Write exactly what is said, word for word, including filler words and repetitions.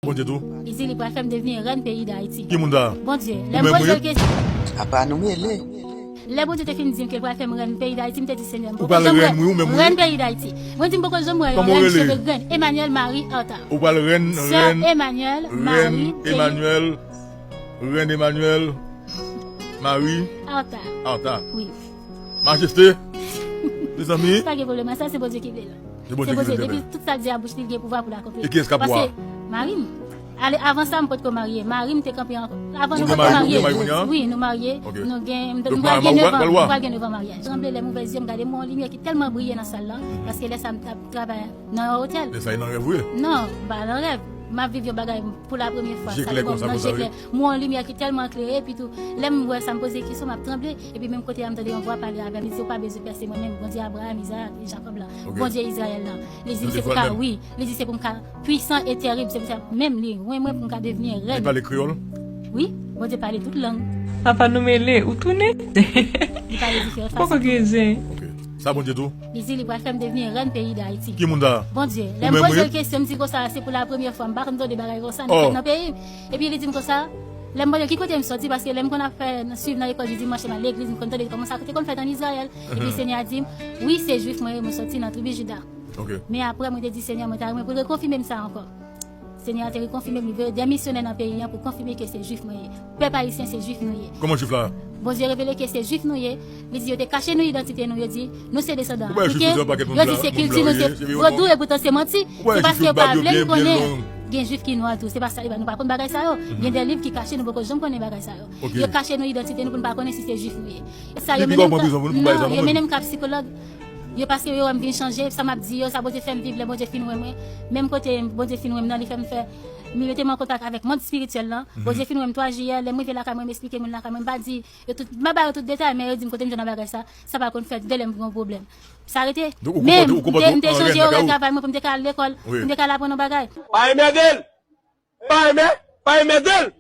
Bondye tou. Li di li pral fè m devni rèn peyi Dayiti. Ki moun sa? Bondye, lè m poze l kesyon. Apa nou mele? Lè Bondye te fin di m ke l pral fè m rèn peyi Dayiti, m te di Senyè m poko janm rèn. Ou pral rèn, wi, ou menm, wi. Rèn peyi Dayiti. Mwen di m poko janm wè yon rèn cheve grenn. Emmanuel Marie Arta. Ou pral rèn, rèn. Sè Emmanuel Marie. Rèn Emmanuel. Rèn Emmanuel. Marie. Arta. Arta. Wi. Majeste. Mezanmi. Pa gen pwoblèm, sa se Bondye ki vle l. Se Bondye ki vle l. Depi tout sa k di a bouch li, l gen pouvwa pou l akonpli. E kiyès k ap wa? Paske mari m. Ale, avan sa, m potko marye. Mari m te kanpe ankò. Avan nou potko marye. Wi, nou marye. Nou gen, m pral gen nèf an, m pral gen nèf an maryaj. Tranble lè m ouvè zye m, gade m wè yon limyè ki tèlman briye nan sal la. Paske lè sa m t ap travay nan yon otèl. Lè sa e nan rèv, wi. Non, m pa nan rèv. M ap viv yon bagay pou la premye fwa. Sa li bon, nan je klè. M wè yon limyè ki tèlman klere, epi tou, lè m wè sa, m poze kesyon, m ap tranble, epi menm kote a, m tande yon vwa pale avè m, li di, "Ou pa bezwen pè, se mwen menm, Bondye Abraram, Izak e Jakòb la, Bondye Izrayèl la." Li di, "Se pou ka, wi." Li di, "Se pou m ka pwisan e terib." Se pou sa, menm li, mwen, mwen, pou m ka devni rèn. Li pale kreyòl? Wi, Bondye pale tout lang. Apa nou mele, ou tounen? Li pale diferan fason. Poko gen zen. Ok. Sa Bondye tou? Li di li pral fè m devni rèn peyi Dayiti. Ki moun sa? Bondye, lè m poze l kesyon, m di konsa, se pou la premye fwa, m pa konn tande bagay konsa nan peyi m. Epi li di m konsa, lè m mande ki kote m soti, paske lè m konn ap fè, swiv nan lekòl di dimanch, m al legliz, m konn tande kòman sa te konn fèt ann Izrayèl. Epi Senyè a di m, wi, se jwif mwen ye, mwen soti nan tribi Jida. Men apre, mwen te di Senyè, mwen ta renmen pou l rekonfime m sa ankò. Senyè a te rekonfime m, li voye de misyonè nan peyi an pou konfime ke se jwif mwen ye. Pèp ayisyen, se jwif nou ye. Kòman jwif la? Bondye revele ke se jwif nou ye. Li di yo te kache nou idantite nou, yo di nou se desandan Afriken. Yo di se kilti nou se vodou, epoutan se manti. Se paske yo pa vle n konnen gen jwif ki nwa tou. Se pa sa, nou pa konn bagay sa yo. Gen de liv ki kache, nou poko janm konnen bagay sa yo. Yo kache nou idantite nou pou n pa konnen si se jwif nou ye. Sa yo mennen m ka psikològ. Yo paske yo wè m vin chanje, sa m ap di yo, sa Bondye fè m viv lè Bondye fin wè mwen. Menm kote Bondye fin wè m nan, li fè m fè, li mete m an kontak avèk mond espirityèl lan. Bondye fin wè m twa jiyè, lè m rive lakay mwen, m esplike moun lakay mwen, m pa di yo tout, m pa ba yo tout detay, men yo di m kote m jwenn nan bagay sa, sa pa konn fèt de lè m gen yon pwoblèm. Sa rete. Men m te, m te chanje orè travay mwen pou m te ka al lekòl, pou m te ka al aprann yon bagay. Pa enmède l! Pa enmè, pa enmède l!